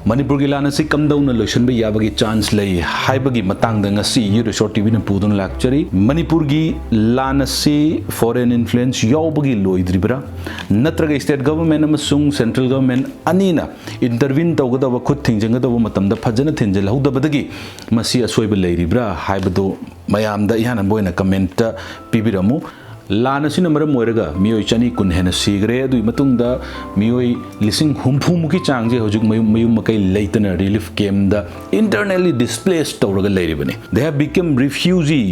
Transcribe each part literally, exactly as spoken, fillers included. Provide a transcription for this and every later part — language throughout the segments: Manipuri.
ꯃꯅꯤꯄꯨꯔꯒꯤ ꯂꯥꯟ ꯑꯁꯤ ꯀꯝꯗꯧꯅ ꯂꯣꯏꯁꯤꯟꯕ ꯌꯥꯕꯒꯤ ꯆꯥꯟꯁ ꯂꯩ ꯍꯥꯏꯕꯒꯤ ꯃꯇꯥꯡꯗ ꯉꯁꯤ ꯌꯨꯠ ꯔꯤꯁꯣꯔꯠ ꯇꯤꯚꯤꯅ ꯄꯨꯗꯨꯅ ꯂꯥꯛꯆꯔꯤ꯫ ꯃꯅꯤꯄꯨꯔꯒꯤ ꯂꯥꯟ ꯑꯁꯤ ꯐꯣꯔꯦꯟ ꯏꯟꯐ꯭ꯂꯨꯌꯦꯟꯁ ꯌꯥꯎꯕꯒꯤ ꯂꯣꯏꯗ꯭ꯔꯤꯕ꯭ꯔꯥ, ꯅꯠꯇ꯭ꯔꯒ ꯁ꯭ꯇꯦꯠ ꯒꯚꯔꯟꯃꯦꯟ ꯑꯃꯁꯨꯡ ꯁꯦꯟꯇ꯭ꯔꯦꯜ ꯒꯚꯔꯟꯃꯦꯟ ꯑꯅꯤꯅ ꯏꯟꯇꯔꯚꯤꯟ ꯇꯧꯒꯗꯕ, ꯈꯨꯠ ꯊꯤꯡꯖꯤꯟꯒꯗꯕ ꯃꯇꯝꯗ ꯐꯖꯅ ꯊꯤꯟꯖꯤꯜꯍꯧꯗꯕꯗꯒꯤ ꯃꯁꯤ ꯑꯁꯣꯏꯕ ꯂꯩꯔꯤꯕ꯭ꯔꯥ ꯍꯥꯏꯕꯗꯨ ꯃꯌꯥꯝꯗ ꯏꯍꯥꯟ ꯍꯥꯟꯕ ꯑꯣꯏꯅ ꯀꯃꯦꯟꯠꯇ ꯄꯤꯕꯤꯔꯝꯃꯨ꯫ ꯂꯥꯟ ꯑꯁꯤꯅ ꯃꯔꯝ ꯑꯣꯏꯔꯒ ꯃꯤꯑꯣꯏ ꯆꯅꯤ ꯀꯨꯟ ꯍꯦꯟꯅ ꯁꯤꯈ꯭ꯔꯦ꯫ ꯑꯗꯨꯒꯤ ꯃꯇꯨꯡꯗ ꯃꯤꯑꯣꯏ ꯂꯤꯁꯤꯡ ꯍꯨꯝꯐꯨ ꯃꯨꯛꯀꯤ ꯆꯥꯡꯁꯦ ꯍꯧꯖꯤꯛ ꯃꯌꯨꯝ, ꯃꯌꯨꯝ ꯃꯀꯩ ꯂꯩꯇꯅ ꯔꯤꯂꯤꯐ ꯀꯦꯝꯞꯇ internally displaced ꯇꯧꯔꯒ ꯂꯩꯔꯤꯕꯅꯤ꯫ They have become refugee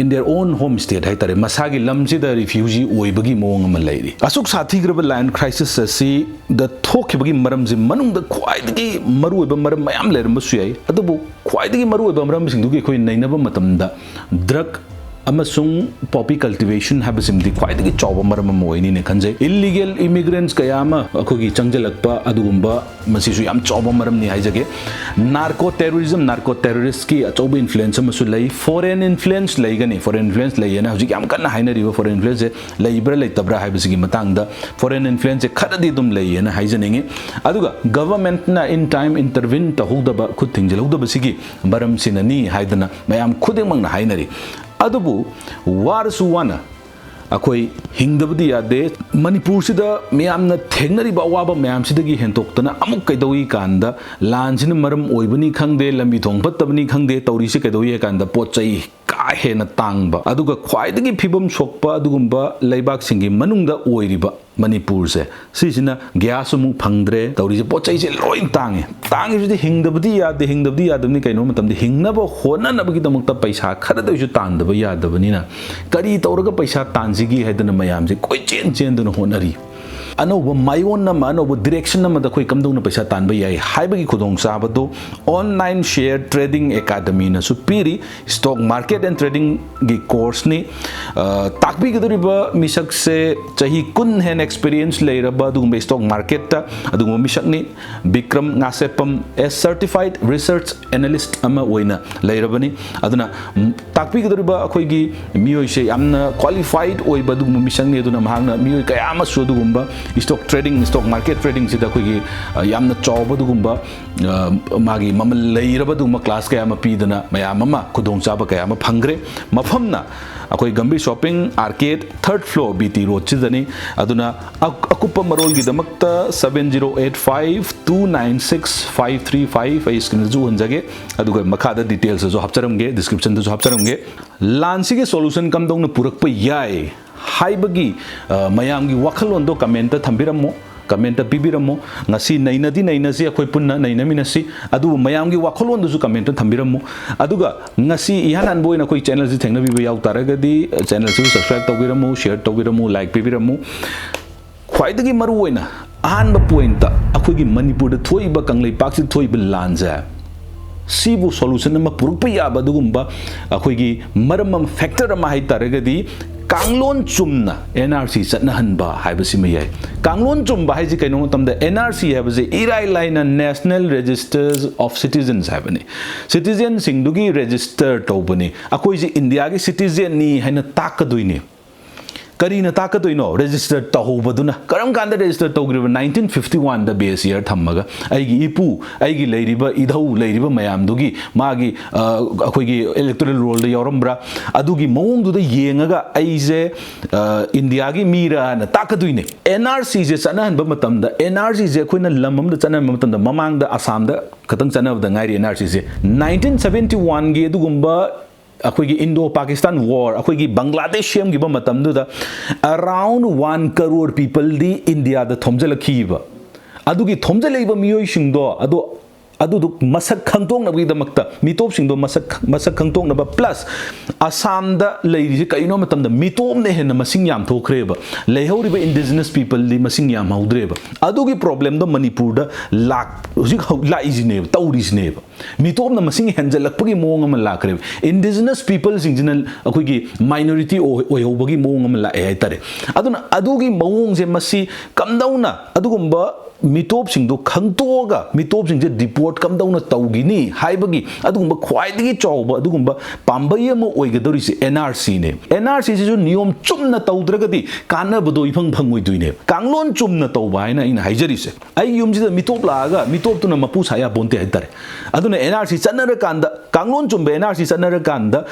in their own home state ꯍꯥꯏꯇꯥꯔꯦ꯫ ꯃꯁꯥꯒꯤ ꯂꯝꯁꯤꯗ ꯔꯤꯐ꯭ꯌꯨꯖꯤ ꯑꯣꯏꯕꯒꯤ ꯃꯑꯣꯡ ꯑꯃ ꯂꯩꯔꯤ꯫ ꯑꯁꯨꯛ ꯁꯥꯊꯤꯈ꯭ꯔꯕ ꯂꯥꯟ ꯀ꯭ꯔꯥꯏꯁꯤꯁ ꯑꯁꯤꯗ ꯊꯣꯛꯈꯤꯕꯒꯤ ꯃꯔꯝꯁꯦ ꯃꯅꯨꯡꯗ ꯈ꯭ꯋꯥꯏꯗꯒꯤ ꯃꯔꯨꯑꯣꯏꯕ ꯃꯔꯝ ꯃꯌꯥꯝ ꯂꯩꯔꯝꯕꯁꯨ ꯌꯥꯏ, ꯑꯗꯨꯕꯨ ꯈ꯭ꯋꯥꯏꯗꯒꯤ ꯃꯔꯨꯑꯣꯏꯕ ꯃꯔꯝꯁꯤꯡꯗꯨꯒꯤ ꯑꯩꯈꯣꯏ ꯅꯩꯅꯕ ꯃꯇꯝꯗ ꯗ꯭ꯔꯒ ꯑꯃꯁꯨꯡ ꯄꯣꯄꯤ ꯀꯜꯇꯤꯚꯦꯁꯟ ꯍꯥꯏꯕꯁꯤꯃꯗꯤ ꯈ꯭ꯋꯥꯏꯗꯒꯤ ꯆꯥꯎꯕ ꯃꯔꯝ ꯑꯃ ꯑꯣꯏꯅꯤꯅ ꯈꯟꯖꯩ꯫ ꯏꯜꯂꯤꯒꯦꯜ ꯏꯃꯤꯒ꯭ꯔꯦꯟꯠꯁ ꯀꯌꯥ ꯑꯃ ꯑꯩꯈꯣꯏꯒꯤ ꯆꯪꯁꯤꯜꯂꯛꯄ, ꯑꯗꯨꯒꯨꯝꯕ ꯃꯁꯤꯁꯨ ꯌꯥꯝ ꯆꯥꯎꯕ ꯃꯔꯝꯅꯤ ꯍꯥꯏꯖꯒꯦ꯫ ꯅꯥꯔꯀꯣ ꯇꯦꯔꯣꯔꯤꯖꯝ, ꯅꯥꯔꯀꯣ ꯇꯦꯔꯣꯔꯤꯁꯀꯤ ꯑꯆꯧꯕ ꯏꯟꯐ꯭ꯂꯨꯌꯦꯟꯁ ꯑꯃꯁꯨ ꯂꯩ꯫ ꯐꯣꯔꯦꯟ ꯏꯟꯐ꯭ꯂꯨꯌꯦꯟꯁ ꯂꯩꯒꯅꯤ, ꯐꯣꯔꯦꯟ ꯏꯟꯐ꯭ꯂꯨꯌꯦꯟꯁ ꯂꯩꯌꯦꯅ ꯍꯧꯖꯤꯛ ꯌꯥꯝ ꯀꯟꯅ ꯍꯥꯏꯅꯔꯤꯕ ꯐꯣꯔꯦꯟ ꯏꯟꯐ꯭ꯂꯨꯌꯦꯟꯁꯁꯦ ꯂꯩꯕ꯭ꯔꯥ ꯂꯩꯇꯕ꯭ꯔꯥ ꯍꯥꯏꯕꯁꯤꯒꯤ ꯃꯇꯥꯡꯗ ꯐꯣꯔꯦꯟ ꯏꯟꯐ꯭ꯂꯨꯌꯦꯟꯁꯁꯦ ꯈꯔꯗꯤ ꯑꯗꯨꯝ ꯂꯩꯌꯦꯅ ꯍꯥꯏꯖꯅꯤꯡꯉꯤ꯫ ꯑꯗꯨꯒ ꯒꯚꯔꯟꯃꯦꯟꯠꯅ in time intervene ꯇꯧꯍꯧꯗꯕ, ꯈꯨꯠ ꯊꯤꯡꯖꯤꯜꯍꯧꯗꯕꯁꯤꯒꯤ ꯃꯔꯝꯁꯤꯅꯅꯤ ꯍꯥꯏꯗꯅ ꯃꯌꯥꯝ ꯈꯨꯗꯤꯡꯃꯛꯅ ꯍꯥꯏꯅꯔꯤ꯫ ꯑꯗꯨꯕꯨ ꯋꯥꯔꯁꯨ ꯋꯥꯅ ꯑꯩꯈꯣꯏ ꯍꯤꯡꯗꯕꯗꯤ ꯌꯥꯗꯦ꯫ ꯃꯅꯤꯄꯨꯔꯁꯤꯗ ꯃꯤꯌꯥꯝꯅ ꯊꯦꯡꯅꯔꯤꯕ ꯑꯋꯥꯕ ꯃꯌꯥꯝꯁꯤꯗꯒꯤ ꯍꯦꯟꯗꯣꯛꯇꯅ ꯑꯃꯨꯛ ꯀꯩꯗꯧꯏ ꯀꯥꯟꯗ ꯂꯥꯟꯁꯤꯅ ꯃꯔꯝ ꯑꯣꯏꯕꯅꯤ ꯈꯪꯗꯦ, ꯂꯝꯕꯤ ꯊꯣꯡ ꯐꯠꯇꯕꯅꯤ ꯈꯪꯗꯦ, ꯇꯧꯔꯤꯁꯤ ꯀꯩꯗꯧꯏ ꯍꯥꯏ ꯀꯥꯟꯗ ꯄꯣꯠ ꯆꯩ ꯀꯥ ꯍꯦꯟꯅ ꯇꯥꯡꯕ, ꯑꯗꯨꯒ ꯈ꯭ꯋꯥꯏꯗꯒꯤ ꯐꯤꯕꯝ ꯁꯣꯛꯄ ꯑꯗꯨꯒꯨꯝꯕ ꯂꯩꯕꯥꯛꯁꯤꯡꯒꯤ ꯃꯅꯨꯡꯗ ꯑꯣꯏꯔꯤꯕ ꯃꯅꯤꯄꯨꯔꯁꯦ, ꯁꯤꯁꯤꯅ ꯒ꯭ꯌꯥꯁ ꯑꯃꯨꯛ ꯐꯪꯗ꯭ꯔꯦ, ꯇꯧꯔꯤꯁꯦ ꯄꯣꯠ ꯆꯩꯁꯦ ꯂꯣꯏ ꯇꯥꯡꯉꯦ꯫ ꯇꯥꯡꯉꯤꯁꯤꯗꯤ ꯍꯤꯡꯗꯕꯗꯤ ꯌꯥꯗꯦ, ꯍꯤꯡꯗꯕꯗꯤ ꯌꯥꯗꯕꯅꯤ꯫ ꯀꯩꯅꯣ ꯃꯇꯝꯗ ꯍꯤꯡꯅꯕ ꯍꯣꯠꯅꯅꯕꯒꯤꯗꯃꯛꯇ ꯄꯩꯁꯥ ꯈꯔꯗ ꯑꯣꯏꯁꯨ ꯇꯥꯟꯗꯕ ꯌꯥꯗꯕꯅꯤꯅ ꯀꯔꯤ ꯇꯧꯔꯒ ꯄꯩꯁꯥ ꯇꯥꯟꯁꯤꯒꯦ ꯍꯥꯏꯗꯅ ꯃꯌꯥꯝꯁꯦ ꯀꯣꯏꯆꯦꯟ ꯆꯦꯟꯗꯨꯅ ꯍꯣꯠꯅꯔꯤ꯫ ꯑꯅꯧꯕ ꯃꯥꯏꯑꯣꯟ ꯑꯃ, ꯑꯅꯧꯕ ꯗꯤꯔꯦꯛꯁꯟ ꯑꯃꯗ ꯑꯩꯈꯣꯏ ꯀꯝꯗꯧꯅ ꯄꯩꯁꯥ ꯇꯥꯟꯕ ꯌꯥꯏ ꯍꯥꯏꯕꯒꯤ ꯈꯨꯗꯣꯡꯆꯥꯕꯗꯨ Online Share Trading Academyꯅꯁꯨ ꯄꯤꯔꯤ꯫ Stock Market and Tradingꯒꯤ ꯀꯣꯔꯁꯅꯤ꯫ ꯑ, ꯇꯥꯛꯄꯤꯒꯗꯧꯔꯤꯕ ꯃꯤꯁꯛꯁꯦ ꯆꯍꯤ ꯀꯨꯟ ꯍꯦꯟꯅ ꯑꯦꯛꯁꯄꯤꯔꯤꯌꯦꯟꯁ ꯂꯩꯔꯕ ꯑꯗꯨꯒꯨꯝꯕ ꯁ꯭ꯇꯣꯛ ꯃꯥꯔꯀꯦꯠꯇ ꯑꯗꯨꯒꯨꯝꯕ ꯃꯤꯁꯛꯅꯤ꯫ Bikram Ngasheppam, as certified research analyst ꯑꯃ ꯑꯣꯏꯅ ꯂꯩꯔꯕꯅꯤ꯫ ꯑꯗꯨꯅ, ꯎꯝ, ꯇꯥꯛꯄꯤꯒꯗꯧꯔꯤꯕ ꯑꯩꯈꯣꯏꯒꯤ ꯃꯤꯑꯣꯏꯁꯦ ꯌꯥꯝꯅ ꯀ꯭ꯋꯥꯂꯤꯐꯥꯏꯠ ꯑꯣꯏꯕ ꯑꯗꯨꯒꯨꯝꯕ ꯃꯤꯁꯛꯅꯤ꯫ ꯑꯗꯨꯅ ꯃꯍꯥꯛꯅ ꯃꯤꯑꯣꯏ ꯀꯌꯥ ꯑꯃꯁꯨ ꯑꯗꯨꯒꯨꯝꯕ Stock trading, stock market trading ꯁꯤꯗ ꯑꯩꯈꯣꯏꯒꯤ, ꯑ, ꯌꯥꯝꯅ ꯆꯥꯎꯕ ꯑꯗꯨꯒꯨꯝꯕ, ꯑ, ꯃꯥꯒꯤ ꯃꯃꯜ ꯂꯩꯔꯕ ꯑꯗꯨꯒꯨꯝꯕ class ꯀꯌꯥ ꯑꯃ ꯄꯤꯗꯅ ꯃꯌꯥꯝ ꯑꯃ ꯈꯨꯗꯣꯡꯆꯥꯕ ꯀꯌꯥ ꯑꯃ ꯐꯪꯈ꯭ꯔꯦ꯫ ꯃꯐꯝꯅ ꯑꯩꯈꯣꯏ Gambhir Shopping Arcade, third floor, B T Road ꯁꯤꯗꯅꯤ꯫ ꯑꯗꯨꯅ ꯑ-, ꯑꯀꯨꯞꯄ ꯃꯔꯣꯜꯒꯤꯗꯃꯛꯇ seven zero eight five two nine six five three five, ꯑꯩ screen ꯗꯁꯨ ꯎꯍꯟꯖꯒꯦ, ꯑꯗꯨꯒ ꯃꯈꯥꯗ details ꯇꯁꯨ ꯍꯥꯞꯆꯔꯝꯒꯦ, description ꯗꯁꯨ ꯍꯥꯞꯆꯔꯝꯒꯦ꯫ ꯂꯥꯟꯁꯤꯒꯤ solution ꯀꯝꯗꯧꯅ ꯄꯨꯔꯛꯄ ꯌꯥꯏ ꯍꯥꯏꯕꯒꯤ, ꯑ, ꯃꯌꯥꯝꯒꯤ ꯋꯥꯈꯜꯂꯣꯟꯗꯣ comment ꯇ ꯊꯝꯕꯤꯔꯝꯃꯣ, comment ꯇ ꯄꯤꯕꯤꯔꯝꯃꯣ꯫ ꯉꯁꯤ ꯅꯩꯅꯗꯤ ꯅꯩꯅꯁꯤ, ꯑꯩꯈꯣꯏ ꯄꯨꯟꯅ ꯅꯩꯅꯃꯤꯟꯅꯁꯤ, ꯑꯗꯨꯕꯨ ꯃꯌꯥꯝꯒꯤ ꯋꯥꯈꯜꯂꯣꯟꯗꯨꯁꯨ comment ꯇ ꯊꯝꯕꯤꯔꯝꯃꯣ꯫ ꯑꯗꯨꯒ ꯉꯁꯤ ꯏꯍꯥꯟ ꯍꯥꯟꯕ ꯑꯣꯏꯅ ꯑꯩꯈꯣꯏ channel ꯁꯤ ꯊꯦꯡꯅꯕꯤꯕ ꯌꯥꯎ ꯇꯥꯔꯒꯗꯤ, channel ꯁꯤꯕꯨ subscribe ꯇꯧꯕꯤꯔꯝꯃꯨ, share ꯇꯧꯕꯤꯔꯝꯃꯨ, like ꯄꯤꯕꯤꯔꯝꯃꯨ꯫ ꯈ꯭ꯋꯥꯏꯗꯒꯤ ꯃꯔꯨꯑꯣꯏꯅ ꯑꯍꯥꯟꯕ point ꯇ, ꯑꯩꯈꯣꯏꯒꯤ ꯃꯅꯤꯄꯨꯔꯗ ꯊꯣꯛꯏꯕ, ꯀꯪꯂꯩꯄꯥꯛꯁꯤꯗ ꯊꯣꯛꯏꯕ ꯂꯥꯟꯁꯦ, ꯁꯤꯕꯨ solution ꯑꯃ ꯄꯨꯔꯛꯄ ꯌꯥꯕ ꯑꯗꯨꯒꯨꯝꯕ ꯑꯩꯈꯣꯏꯒꯤ ꯃꯔꯝ ꯑꯃ, factor ꯑꯃ ꯍꯥꯏ ꯇꯥꯔꯒꯗꯤ, ꯀꯥꯡꯂꯣꯟ ꯆꯨꯝꯅ N R C ꯆꯠꯅꯍꯟꯕ ꯍꯥꯏꯕꯁꯤꯃ ꯌꯥꯏ꯫ ꯀꯥꯡꯂꯣꯟ ꯆꯨꯝꯕ ꯍꯥꯏꯁꯤ ꯀꯩꯅꯣ ꯃꯇꯝꯗ, N R C ꯍꯥꯏꯕꯁꯦ ꯏꯔꯥꯏ ꯂꯥꯏꯅ National Registers of Citizens ꯍꯥꯏꯕꯅꯤ꯫ Citizen ꯁꯤꯡꯗꯨꯒꯤ register ꯇꯧꯕꯅꯤ꯫ ꯑꯩꯈꯣꯏꯁꯦ ꯏꯟꯗꯤꯌꯥꯒꯤ citizen ꯅꯤ ꯍꯥꯏꯅ ꯇꯥꯛꯀꯗꯣꯏꯅꯤ꯫ ꯀꯔꯤꯅ ꯇꯥꯛꯀꯗꯣꯏꯅꯣ? Register ꯇꯧꯍꯧꯕꯗꯨꯅ꯫ ꯀꯔꯝ ꯀꯥꯟꯗ register ꯇꯧꯈ꯭ꯔꯤꯕ? Nineteen fifty one ꯗ base year ꯊꯝꯃꯒ, ꯑꯩꯒꯤ ꯏꯄꯨ, ꯑꯩꯒꯤ ꯂꯩꯔꯤꯕ ꯏꯙꯧ, ꯂꯩꯔꯤꯕ ꯃꯌꯥꯝꯗꯨꯒꯤ ꯃꯥꯒꯤ, ꯑ, ꯑꯩꯈꯣꯏꯒꯤ electoral roll ꯗ ꯌꯥꯎꯔꯝꯕ꯭ꯔꯥ? ꯑꯗꯨꯒꯤ ꯃꯑꯣꯡꯗꯨꯗ ꯌꯦꯡꯉꯒ ꯑꯩꯁꯦ, ꯑ, ꯏꯟꯗꯤꯌꯥꯒꯤ ꯃꯤꯔꯥꯅ ꯇꯥꯛꯀꯗꯣꯏꯅꯦ꯫ N R C ꯁꯦ ꯆꯠꯅꯍꯟꯕ ꯃꯇꯝꯗ, N R C ꯁꯦ ꯑꯩꯈꯣꯏꯅ ꯂꯝ ꯑꯃꯗ ꯆꯠꯅꯍꯟꯕ ꯃꯇꯝꯗ, ꯃꯃꯥꯡꯗ ꯑꯁꯥꯝꯗ ꯈꯛꯇꯪ ꯆꯠꯅꯕꯗ ꯉꯥꯏꯔꯤ N R C ꯁꯦ꯫ Nineteen seventy one ꯒꯤ ꯑꯗꯨꯒꯨꯝꯕ ꯑꯩꯈꯣꯏꯒꯤ Indo Pakistan War, ꯑꯩꯈꯣꯏꯒꯤ ꯕꯪꯒ꯭ꯂꯥꯗꯦꯁ ꯁꯦꯝꯈꯤꯕ ꯃꯇꯝꯗꯨꯗ, around one crore people ꯗꯤ ꯏꯟꯗꯤꯌꯥꯗ ꯊꯣꯝꯖꯤꯜꯂꯛꯈꯤꯕ꯫ ꯑꯗꯨꯒꯤ ꯊꯣꯝꯖꯤꯜꯂꯛꯏꯕ ꯃꯤꯑꯣꯏꯁꯤꯡꯗꯣ, ꯑꯗꯣ, ꯑꯗꯨꯗꯨ ꯃꯁꯛ ꯈꯪꯗꯣꯛꯅꯕꯒꯤꯗꯃꯛꯇ, ꯃꯤꯇꯣꯞꯁꯤꯡꯗꯣ ꯃꯁꯛ, ꯃꯁꯛ ꯈꯪꯗꯣꯛꯅꯕ, plus ꯑꯁꯥꯝꯗ ꯂꯩꯔꯤꯁꯦ ꯀꯔꯤꯅꯣ ꯍꯥꯏꯕ ꯃꯇꯝꯗ, ꯃꯤꯇꯣꯞꯅ ꯍꯦꯟꯅ ꯃꯁꯤꯡ ꯌꯥꯝ ꯊꯣꯛꯈ꯭ꯔꯦꯕ꯫ ꯂꯩꯍꯧꯔꯤꯕ indigenous people ꯗꯤ ꯃꯁꯤꯡ ꯌꯥꯝꯍꯧꯗ꯭ꯔꯦꯕ꯫ ꯑꯗꯨꯒꯤ problem ꯗꯣ ꯃꯅꯤꯄꯨꯔꯗ ꯂꯥꯛ-, ꯍꯧꯖꯤꯛ ꯍꯧ-, ꯂꯥꯛꯏꯁꯤꯅꯦꯕ, ꯇꯧꯔꯤꯁꯤꯅꯦꯕ꯫ ꯃꯤꯇꯣꯞꯅ ꯃꯁꯤꯡ ꯍꯦꯟꯖꯜꯂꯛꯄꯒꯤ ꯃꯑꯣꯡ ꯑꯃ ꯂꯥꯛꯈ꯭ꯔꯦꯕ꯫ Indigenous people ꯁꯤꯡꯁꯤꯅ ꯑꯩꯈꯣꯏꯒꯤ minority ꯑꯣꯏ-, ꯑꯣꯏꯍꯧꯕꯒꯤ ꯃꯑꯣꯡ ꯑꯃ ꯂꯥꯛꯑꯦ ꯍꯥꯏꯇꯥꯔꯦ꯫ ꯑꯗꯨꯅ ꯑꯗꯨꯒꯤ ꯃꯑꯣꯡꯁꯦ, ꯃꯁꯤ ꯀꯝꯗꯧꯅ ꯑꯗꯨꯒꯨꯝꯕ ꯃꯤꯇꯣꯞꯁꯤꯡꯗꯣ ꯈꯪꯇꯣꯛꯑꯒ ꯃꯤꯇꯣꯞꯁꯤꯡꯁꯦ deport ꯀꯝꯗꯧꯅ ꯇꯧꯈꯤꯅꯤ ꯍꯥꯏꯕꯒꯤ ꯑꯗꯨꯒꯨꯝꯕ ꯈ꯭ꯋꯥꯏꯗꯒꯤ ꯆꯥꯎꯕ ꯑꯗꯨꯒꯨꯝꯕ ꯄꯥꯝꯕꯩ ꯑꯃ ꯑꯣꯏꯒꯗꯧꯔꯤꯁꯦ N R C ꯅꯦ꯫ N R C ꯁꯤꯁꯨ ꯅꯤꯌꯣꯝ ꯆꯨꯝꯅ ꯇꯧꯗ꯭ꯔꯒꯗꯤ ꯀꯥꯟꯅꯕꯗꯣ ꯏꯐꯪ ꯐꯪꯉꯣꯏꯗꯣꯏꯅꯦꯕ꯫ ꯀꯥꯡꯂꯣꯟ ꯆꯨꯝꯅ ꯇꯧꯕ ꯍꯥꯏꯅ ꯑꯩꯅ ꯍꯥꯏꯖꯔꯤꯁꯦ꯫ ꯑꯩꯒꯤ ꯌꯨꯝꯁꯤꯗ ꯃꯤꯇꯣꯞ ꯂꯥꯛꯑꯒ ꯃꯤꯇꯣꯞꯇꯨꯅ ꯃꯄꯨ ꯁꯥ ꯌꯥꯄꯣꯟꯇꯦ ꯍꯥꯏꯇꯥꯔꯦ꯫ ꯑꯗꯨꯅ N R C ꯆꯠꯅꯔꯀꯥꯟꯗ, ꯀꯥꯡꯂꯣꯟ ꯆꯨꯝꯕ N R C ꯆꯠꯅꯔꯀꯥꯟꯗ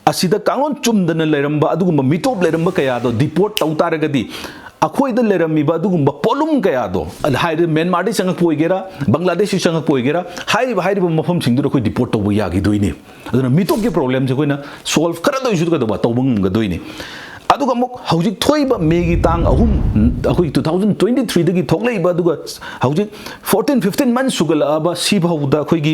ꯑꯁꯤꯗ ꯀꯥꯡꯂꯣꯟ ꯆꯨꯝꯗꯅ ꯂꯩꯔꯝꯕ ꯑꯗꯨꯒꯨꯝꯕ ꯃꯤꯇꯣꯞ ꯂꯩꯔꯝꯕ ꯀꯌꯥꯗꯣ deport ꯇꯧ ꯇꯥꯔꯒꯗꯤ, ꯑꯩꯈꯣꯏꯗ ꯂꯩꯔꯝꯃꯤꯕ ꯑꯗꯨꯒꯨꯝꯕ ꯄꯣꯠꯂꯨꯝ ꯀꯌꯥꯗꯣ, ꯍꯥꯏꯗꯤ ꯃ꯭ꯌꯥꯟꯃꯥꯔꯗꯒꯤ ꯆꯪꯉꯛꯄ ꯑꯣꯏꯒꯦꯔꯥ, ꯕꯪꯒ꯭ꯂꯥꯗꯦꯁꯇꯒꯤ ꯆꯪꯉꯛꯄ ꯑꯣꯏꯒꯦꯔꯥ, ꯍꯥꯏꯔꯤꯕ, ꯍꯥꯏꯔꯤꯕ ꯃꯐꯝꯁꯤꯡꯗꯨꯗ ꯑꯩꯈꯣꯏ deport ꯇꯧꯕ ꯌꯥꯈꯤꯗꯣꯏꯅꯤ꯫ ꯑꯗꯨꯅ ꯃꯤꯇꯣꯞꯀꯤ problemꯁꯦ ꯑꯩꯈꯣꯏꯅ solve ꯈꯔꯗ ꯑꯣꯏꯁꯨ ꯀꯩꯗꯧꯕ ꯇꯧꯕ ꯉꯝꯒꯗꯣꯏꯅꯤ꯫ ꯑꯗꯨꯒ ꯑꯃꯨꯛ ꯍꯧꯖꯤꯛ ꯊꯣꯛꯏꯕ ꯃꯦꯒꯤ ꯇꯥꯡ ꯑꯍꯨꯝ, ꯑꯩꯈꯣꯏ two thousand twenty threeꯗꯒꯤ ꯊꯣꯛꯂꯛꯏꯕ, ꯑꯗꯨꯒ ꯍꯧꯖꯤꯛ fourteen fifteen months ꯁꯨꯒꯠꯂꯛꯑꯕ ꯁꯤꯐꯥꯎꯗ ꯑꯩꯈꯣꯏꯒꯤ,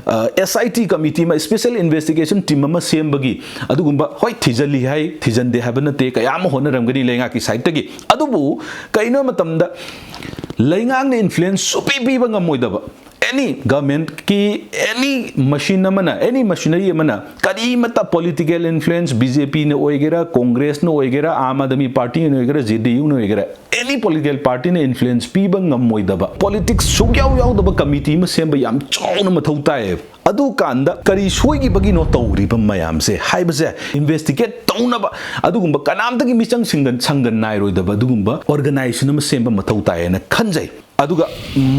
ꯑ, S I T committee ꯑꯃ, special investigation team ꯑꯃ ꯁꯦꯝꯕꯒꯤ ꯑꯗꯨꯒꯨꯝꯕ, ꯍꯣꯏ, ꯊꯤꯖꯤꯜꯂꯤ ꯍꯥꯏ, ꯊꯤꯖꯤꯟꯗꯦ ꯍꯥꯏꯕ ꯅꯠꯇꯦ, ꯀꯌꯥ ꯑꯃ ꯍꯣꯠꯅꯔꯝꯒꯅꯤ ꯂꯩꯉꯥꯛꯀꯤ sideꯇꯒꯤ꯫ ꯑꯗꯨꯕꯨ ꯀꯩꯅꯣ ꯃꯇꯝꯗ ꯂꯩꯉꯥꯛꯅ influence ꯁꯨꯄꯤ ꯄꯤꯕ ꯉꯝꯃꯣꯏꯗꯕ, any governmentꯀꯤ any machine ꯑꯃꯅ, any machinery ꯑꯃꯅ ꯀꯔꯤꯃꯠꯇ political influence, BJPꯅ ꯑꯣꯏꯒꯦꯔꯥ, Congressꯅ ꯑꯣꯏꯒꯦꯔꯥ, Aam Aadmi Partyꯅ ꯑꯣꯏꯒꯦꯔꯥ, JDUꯅ ꯑꯣꯏꯒꯦꯔꯥ, any political partyꯅ influence ꯄꯤꯕ ꯉꯝꯃꯣꯏꯗꯕ, politics ꯁꯨꯛꯌꯥꯎ ꯌꯥꯎꯗꯕ committee ꯑꯃ ꯁꯦꯝꯕ ꯌꯥꯝ ꯆꯥꯎꯅ ꯃꯊꯧ ꯇꯥꯏꯌꯦꯕ꯫ ꯑꯗꯨꯀꯥꯟꯗ ꯀꯔꯤ ꯁꯣꯏꯈꯤꯕꯒꯤꯅꯣ ꯇꯧꯔꯤꯕ ꯃꯌꯥꯝꯁꯦ ꯍꯥꯏꯕꯁꯦ investigate ꯇꯧꯅꯕ ꯑꯗꯨꯒꯨꯝꯕ ꯀꯅꯥꯝꯇꯒꯤ ꯃꯤꯆꯪ ꯁꯪꯒꯟ-, ꯁꯪꯒꯟ ꯅꯥꯏꯔꯣꯏꯗꯕ ꯑꯗꯨꯒꯨꯝꯕ organization ꯑꯃ ꯁꯦꯝꯕ ꯃꯊꯧ ꯇꯥꯏꯌꯦꯅ ꯈꯟꯖꯩ꯫ ꯑꯗꯨꯒ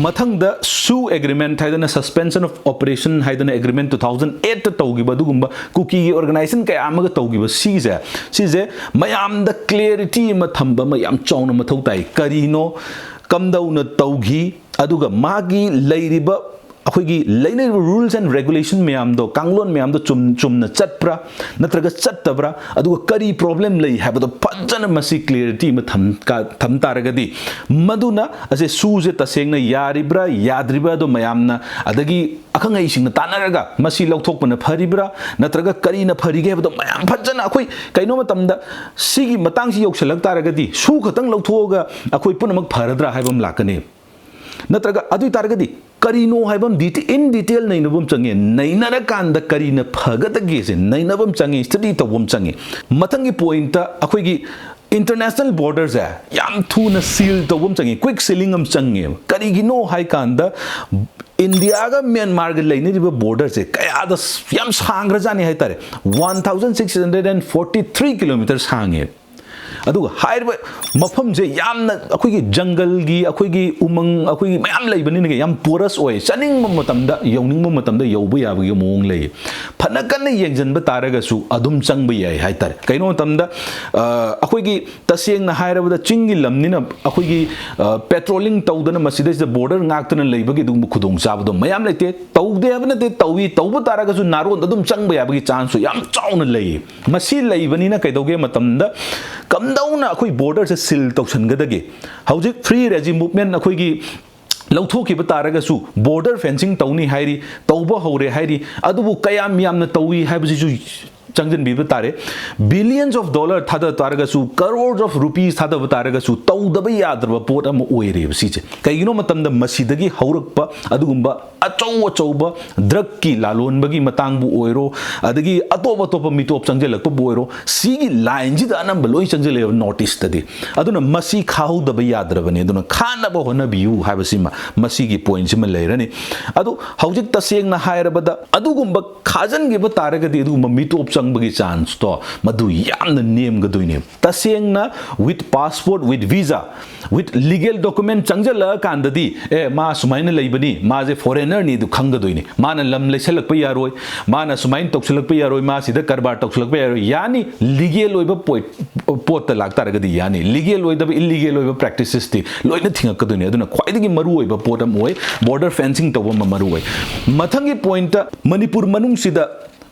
ꯃꯊꯪꯗ SoO agreement ꯍꯥꯏꯗꯅ, suspension of operation ꯍꯥꯏꯗꯅ agreement two thousand eightꯇ ꯇꯧꯈꯤꯕ ꯑꯗꯨꯒꯨꯝꯕ ꯀꯨꯀꯤꯒꯤ organization ꯀꯌꯥ ꯑꯃꯒ ꯇꯧꯈꯤꯕ ꯁꯤꯒꯤꯁꯦ, ꯁꯤꯁꯦ ꯃꯌꯥꯝꯗ clarity ꯑꯃ ꯊꯝꯕ ꯑꯃ ꯌꯥꯝ ꯆꯥꯎꯅ ꯃꯊꯧ ꯇꯥꯏ꯫ ꯀꯔꯤꯅꯣ, ꯀꯝꯗꯧꯅ ꯇꯧꯈꯤ, ꯑꯗꯨꯒ ꯃꯥꯒꯤ ꯂꯩꯔꯤꯕ, ꯑꯩꯈꯣꯏꯒꯤ ꯂꯩꯅꯔꯤꯕ rules and regulation ꯃꯌꯥꯝꯗꯣ, ꯀꯥꯡꯂꯣꯟ ꯃꯌꯥꯝꯗꯣ ꯆꯨꯝ-, ꯆꯨꯝꯅ ꯆꯠꯄ꯭ꯔꯥ ꯅꯠꯇ꯭ꯔꯒ ꯆꯠꯇꯕ꯭ꯔꯥ, ꯑꯗꯨꯒ ꯀꯔꯤ problem ꯂꯩ ꯍꯥꯏꯕꯗꯣ ꯐꯖꯅ ꯃꯁꯤ clarity ꯑꯃ ꯊꯝ-, ꯀ-, ꯊꯝ ꯇꯥꯔꯒꯗꯤ, ꯃꯗꯨꯅ ꯑꯁꯦ SoOꯁꯦ ꯇꯁꯦꯡꯅ ꯌꯥꯔꯤꯕ꯭ꯔꯥ ꯌꯥꯗ꯭ꯔꯤꯕ꯭ꯔꯥ ꯑꯗꯣ ꯃꯌꯥꯝꯅ, ꯑꯗꯒꯤ ꯑꯈꯪ ꯑꯍꯩꯁꯤꯡꯅ ꯇꯥꯟꯅꯔꯒ ꯃꯁꯤ ꯂꯧꯊꯣꯛꯄꯅ ꯐꯔꯤꯕ꯭ꯔꯥ ꯅꯠꯇ꯭ꯔꯒ ꯀꯔꯤꯅ ꯐꯔꯤꯒꯦ ꯍꯥꯏꯕꯗꯣ ꯃꯌꯥꯝ ꯐꯖꯅ, ꯑꯩꯈꯣꯏ ꯀꯩꯅꯣ ꯃꯇꯝꯗ ꯁꯤꯒꯤ ꯃꯇꯥꯡꯁꯤ ꯌꯧꯁꯤꯜꯂꯛ ꯇꯥꯔꯒꯗꯤ SoO ꯈꯛꯇꯪ ꯂꯧꯊꯣꯛꯑꯒ ꯑꯩꯈꯣꯏ ꯄꯨꯝꯅꯃꯛ ꯐꯔꯗ꯭ꯔꯥ ꯍꯥꯏꯕ ꯑꯃ ꯂꯥꯛꯀꯅꯤ꯫ ꯅꯠꯇ꯭ꯔꯒ ꯑꯗꯨ ꯑꯣꯏ ꯇꯥꯔꯒꯗꯤ ꯀꯔꯤꯅꯣ ꯍꯥꯏꯕ ꯑꯃ deta-, in detail ꯅꯩꯅꯕ ꯑꯃ ꯆꯪꯉꯦ꯫ ꯅꯩꯅꯔꯀꯥꯟꯗ ꯀꯔꯤꯅ ꯐꯒꯗꯒꯦꯁꯦ ꯅꯩꯅꯕ ꯑꯃ ꯆꯪꯉꯦ, study ꯇꯧꯕ ꯑꯃ ꯆꯪꯉꯦ꯫ ꯃꯊꯪꯒꯤ pointꯇ ꯑꯩꯈꯣꯏꯒꯤ ꯏꯟꯇꯔꯅꯦꯁꯅꯦꯜ ꯕꯣꯔꯗꯔꯁꯦ ꯌꯥꯝ ꯊꯨꯅ ꯁꯤꯜ ꯇꯧꯕ ꯑꯃ ꯆꯪꯉꯤ, ꯀ꯭ꯋꯤꯛ ꯁꯤꯂꯤꯡ ꯑꯃ ꯆꯪꯉꯦꯕ꯫ ꯀꯔꯤꯒꯤꯅꯣ ꯍꯥꯏ ꯀꯥꯟꯗ, ꯏꯟꯗꯤꯌꯥꯒ ꯃ꯭ꯌꯥꯟꯃꯥꯔꯒ ꯂꯩꯅꯔꯤꯕ ꯕꯣꯔꯗꯔꯁꯦ ꯀꯌꯥꯗ ꯌꯥꯝ ꯁꯥꯡꯈ꯭ꯔꯖꯥꯠꯅꯤ ꯍꯥꯏꯇꯥꯔꯦ꯫ One thousand six hundred and forty three kilometer ꯁꯥꯡꯉꯦ꯫ ꯑꯗꯨꯒ ꯍꯥꯏꯔꯤꯕ ꯃꯐꯝꯁꯦ ꯌꯥꯝꯅ ꯑꯩꯈꯣꯏꯒꯤ ꯖꯪꯒꯜꯒꯤ, ꯑꯩꯈꯣꯏꯒꯤ ꯎꯃꯪ, ꯑꯩꯈꯣꯏꯒꯤ ꯃꯌꯥꯝ ꯂꯩꯕꯅꯤꯅ ꯌꯥꯝ ꯄꯣꯔꯁ ꯑꯣꯏ꯫ ꯆꯥꯅꯤꯡꯕ ꯃꯇꯝꯗ, ꯌꯧꯅꯤꯡꯕ ꯃꯇꯝꯗ ꯌꯧꯕ ꯌꯥꯕꯒꯤ ꯃꯑꯣꯡ ꯂꯩ꯫ ꯐꯅ ꯀꯟꯅ ꯌꯦꯡꯁꯤꯟꯕ ꯇꯥꯔꯒꯁꯨ ꯑꯗꯨꯝ ꯆꯪꯕ ꯌꯥꯏ ꯍꯥꯏꯇꯥꯔꯦ꯫ ꯀꯩꯅꯣ ꯃꯇꯝꯗ, ꯑ, ꯑꯩꯈꯣꯏꯒꯤ ꯇꯁꯦꯡꯅ ꯍꯥꯏꯔꯕꯗ ꯆꯤꯡꯒꯤ ꯂꯝꯅꯤꯅ ꯑꯩꯈꯣꯏꯒꯤ, ꯑ, ꯄꯦꯇ꯭ꯔꯣꯂꯤꯡ ꯇꯧꯗꯅ ꯃꯁꯤꯗꯩꯁꯤꯗ ꯕꯣꯔꯗꯔ ꯉꯥꯛꯇꯅ ꯂꯩꯕꯒꯤ ꯑꯗꯨꯒꯨꯝꯕ ꯈꯨꯗꯣꯡꯆꯥꯕꯗꯣ ꯃꯌꯥꯝ ꯂꯩꯇꯦ꯫ ꯇꯧꯗꯦ ꯍꯥꯏꯕ ꯅꯠꯇꯦ, ꯇꯧꯏ꯫ ꯇꯧꯕ ꯇꯥꯔꯒꯁꯨ ꯅꯥꯔꯣꯟꯗ ꯑꯗꯨꯝ ꯆꯪꯕ ꯌꯥꯕꯒꯤ ꯆꯥꯟꯁꯁꯨ ꯌꯥꯝ ꯆꯥꯎꯅ ꯂꯩ꯫ ꯃꯁꯤ ꯂꯩꯕꯅꯤꯅ ꯀꯩꯗꯧꯒꯦ ꯃꯇꯝꯗ, ꯀꯝꯗꯧꯅ ꯑꯩꯈꯣꯏ ꯕꯣꯔꯗꯔꯁꯦ ꯁꯤꯜ ꯇꯧꯁꯟꯒꯗꯒꯦ? ꯍꯧꯖꯤꯛ ꯐ꯭ꯔꯤ ꯔꯦꯖꯤ ꯃꯨꯚꯃꯦꯟ ꯑꯩꯈꯣꯏꯒꯤ ꯂꯧꯊꯣꯛꯈꯤꯕ ꯇꯥꯔꯒꯁꯨ ꯕꯣꯔꯗꯔ ꯐꯦꯟꯁꯤꯡ ꯇꯧꯅꯤ ꯍꯥꯏꯔꯤ, ꯇꯧꯕ ꯍꯧꯔꯦ ꯍꯥꯏꯔꯤ꯫ ꯑꯗꯨꯕꯨ ꯀꯌꯥꯝ ꯌꯥꯝꯅ ꯇꯧꯏ ꯍꯥꯏꯕꯁꯤꯁꯨ ꯆꯪꯁꯤꯟꯕꯤꯕ ꯇꯥꯔꯦ꯫ Billions of dollar ꯊꯥꯗ ꯇꯥꯔꯒꯁꯨ, crores of rupees ꯊꯥꯗꯕ ꯇꯥꯔꯒꯁꯨ, ꯇꯧꯗꯕ ꯌꯥꯗ꯭ꯔꯕ ꯄꯣꯠ ꯑꯃ ꯑꯣꯏꯔꯦꯕ ꯁꯤꯁꯦ꯫ ꯀꯩꯒꯤꯅꯣ ꯃꯇꯝꯗ ꯃꯁꯤꯗꯒꯤ ꯍꯧꯔꯛꯄ ꯑꯗꯨꯒꯨꯝꯕ ꯑꯆꯧ ꯑꯆꯧꯕ ꯗ꯭ꯔꯒꯀꯤ ꯂꯥꯂꯣꯟꯕꯒꯤ ꯃꯇꯥꯡꯕꯨ ꯑꯣꯏꯔꯣ, ꯑꯗꯒꯤ ꯑꯇꯣꯞ ꯑꯇꯣꯞꯄ ꯃꯤꯇꯣꯞ ꯆꯪꯁꯤꯜꯂꯛꯄꯕꯨ ꯑꯣꯏꯔꯣ, ꯁꯤꯒꯤ ꯂꯥꯏꯟꯁꯤꯗ ꯑꯅꯝꯕ ꯂꯣꯏ ꯆꯪꯁꯤꯜꯂꯛꯑꯦꯕ ꯅꯣꯔꯠ ꯏꯁꯇꯗꯤ꯫ ꯑꯗꯨꯅ ꯃꯁꯤ ꯈꯥꯍꯧꯗꯕ ꯌꯥꯗ꯭ꯔꯕꯅꯤ꯫ ꯑꯗꯨꯅ ꯈꯥꯅꯕ ꯍꯣꯠꯅꯕꯤꯌꯨ ꯍꯥꯏꯕꯁꯤꯃ ꯃꯁꯤꯒꯤ ꯄꯣꯏꯟꯁꯤꯃ ꯂꯩꯔꯅꯤ꯫ ꯑꯗꯨ ꯍꯧꯖꯤꯛ ꯇꯁꯦꯡꯅ ꯍꯥꯏꯔꯕꯗ ꯑꯗꯨꯒꯨꯝꯕ ꯈꯥꯖꯤꯟꯈꯤꯕ ꯇꯥꯔꯒꯗꯤ ꯑꯗꯨꯒꯨꯝꯕ ꯃꯤꯇꯣꯞ ꯆꯪꯕꯒꯤ ꯆꯥꯟꯁꯇꯣ ꯃꯗꯨ ꯌꯥꯝꯅ ꯅꯦꯝꯒꯗꯣꯏꯅꯦꯕ꯫ ꯇꯁꯦꯡꯅ with passport, with visa, with legal document ꯆꯪꯁꯤꯜꯂꯛꯑꯀꯥꯟꯗꯗꯤ, ꯑꯦ, ꯃꯥ ꯁꯨꯃꯥꯏꯅ ꯂꯩꯕꯅꯤ, ꯃꯥꯁꯦ ꯐꯣꯔꯦꯅꯔꯅꯤ ꯑꯗꯨ ꯈꯪꯒꯗꯣꯏꯅꯤ꯫ ꯃꯥꯅ ꯂꯝ ꯂꯩꯁꯜꯂꯛꯄ ꯌꯥꯔꯣꯏ, ꯃꯥꯅ ꯁꯨꯃꯥꯏꯅ ꯇꯧꯁꯜꯂꯛꯄ ꯌꯥꯔꯣꯏ, ꯃꯥ ꯁꯤꯗ ꯀꯔꯕꯥꯔ ꯇꯧꯁꯜꯂꯛꯄ ꯌꯥꯔꯣꯏ꯫ ꯌꯥꯅꯤ, ꯂꯤꯒꯦꯜ ꯑꯣꯏꯕ ꯄꯣꯏ-, ꯄꯣꯠꯇ ꯂꯥꯛꯇꯥꯔꯒꯗꯤ ꯌꯥꯅꯤ꯫ ꯂꯤꯒꯦꯜ ꯑꯣꯏꯗꯕ, ꯏꯜꯂꯤꯒꯦꯜ ꯑꯣꯏꯕ ꯄ꯭ꯔꯦꯛꯇꯤꯁꯦꯁꯇꯤ ꯂꯣꯏꯅ ꯊꯤꯡꯉꯛꯀꯗꯣꯏꯅꯤ꯫ ꯑꯗꯨꯅ ꯈ꯭ꯋꯥꯏꯗꯒꯤ ꯃꯔꯨ ꯑꯣꯏꯕ ꯄꯣꯠ ꯑꯃ ꯑꯣꯏ, ꯕꯣꯔꯗꯔ ꯐꯦꯟꯁꯤꯡ ꯇꯧꯕ ꯑꯃ ꯃꯔꯨ ꯑꯣꯏ꯫ ꯃꯊꯪꯒꯤ ꯄꯣꯏꯟꯠꯇ, ꯃꯅꯤꯄꯨꯔ ꯃꯅꯨꯡꯁꯤꯗ